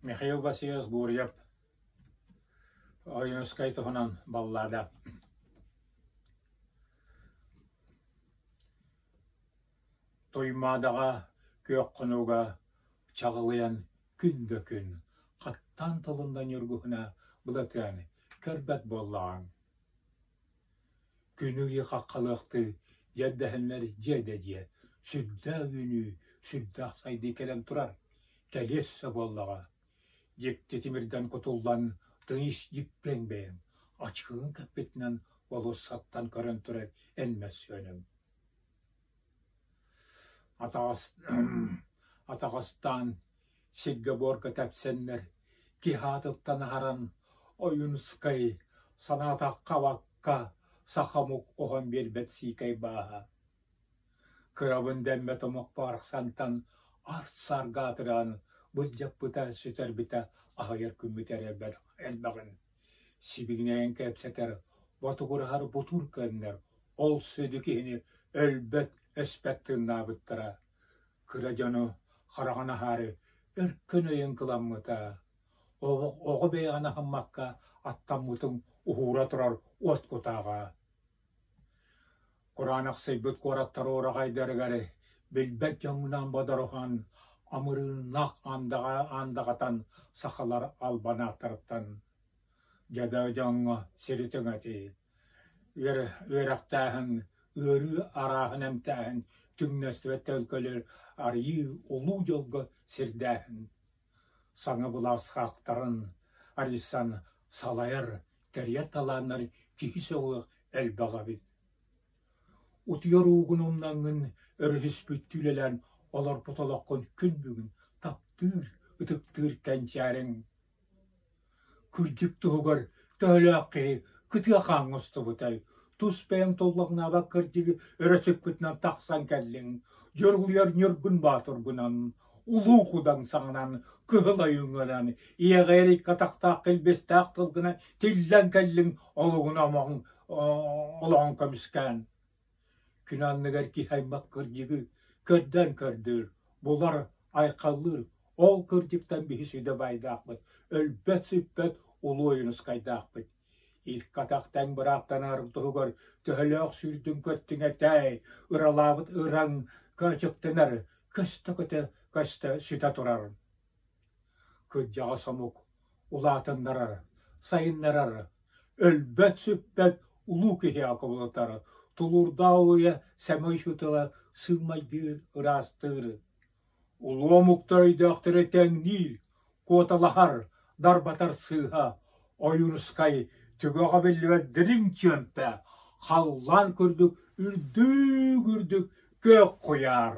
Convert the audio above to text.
Михаил Васильевич Гурьев Ойуунускай туһунан баллада. Туймаадаҕа күөх хонууга чаҕылыйан күн да күн хаттаан тылынна ньургуһуна Былатыан көрбөт буоллаҕыҥ. Күнү-ыйы хаххалыахтыы дьэрдэһэннэр дьиэ да дьиэ, сүрдээх үүнүү, сүрдээх сайдыы кэлэн турар, кэлиэ өссө буоллаҕа. Дьикти тимирдэн кутуллан тыйыс дьиппиэн бэйэҥ, ачыкыгын кэппитинэн болуоссаттан көрөн турар эн мөссүөнүҥ. Атаҕас атаҕастаан сиргэ-буорга тэпсэннэр, киһи аатыттан аһаран Ойуунускай санаатахха абакка саха омук оһон биэрбэт сиикэй бааһа. Кырабын дэммэт омук барахсантан ар-сарга аатыран былдьаппыта, сүтэрбитэ аһыйар күммүт эрэ элбэҕин. Сибигинэйэн кэпсэтэр, ботугураһар бутуур көннөр, ол сүдү киһини өлбөт-өспөт тыыннаабыттара. Кыра дьону хараҕын аһаары өркөн өйүн кыламмыта. Оҕо бэйэҕин аһыммакка аттаммытыҥ уһуура турар уот кутааҕа. Кураанахсыйбыт куораттар уораҕайдарыгар билбэт дьоҥҥунан бодоруһан, амырыыннаах андаҕа андаҕатан сахалар албан ааттарыттан дьадаа дьоҥҥо сири түҥэтии, үөрэхтээһин, ыарыы арааһын эмтээһин, түҥнэстибэт төлкөлөр арыйыы улуу дьолго сирдээһин, саҥа былаас хаахтарын арыйсан салайар, тэрийэр талааннар киһи сөҕүөх элбэх эбит. Утуйар уугун умнаҥҥын өрүһүспүттүү үлэлээн олорбут олоххун күн бүгүн таптыыр, ытыктыыр кэнчээриҥ. Кырдьык туһугар төһөлөөх киһи кытыа хааҥҥа устубутай, тус бэйэҥ туллаҥнаабат кырдьыгы өрө сүкпүтүнэн тахсан кэллиҥ, дьоругуйар Ньургун Боотургунан, улуу кудаҥ саҥанан, кыһыл ойууҥҥунан, иэҕэйэр икки атахтаах килбиэстээх тылгынан тиллэн кэллиҥ олугун олоҕун көмүскээн. Күн анныгар киһи аймах кырдьыгы көрдөөн көрдүүр, булар, айхаллыыр, ол кырдьыктан биһи сүдэ баайдаахпыт, өлбөт-сүппэт улуу Ойуунускайдаахпыт. Илк атах тэҥ бырааптанар туһугар төһөлөөх сүүрдүҥ көттүҥ этээй, ыралаабыт ыраҥ көөчөктөнөр, көстө-көтө көстө сүтэ турар. Кырдьаҕас омук улаатыннарар, сайыннарар, өлбөт-сүппэт улуу киһиэхэ кубулутар, тулуурдаах уйа сэмэй учуутала сыымайдыыр, ыраастыыр. Улуу омуктар өйдөөхтөрө тэҥниир, куоталаһар, дарбатар сыыһа, Ойуунускай түгэҕэ биллибэт дириҥ чүөмпэ, халлаан курдук үрдүк-үрдүк күөх куйаар.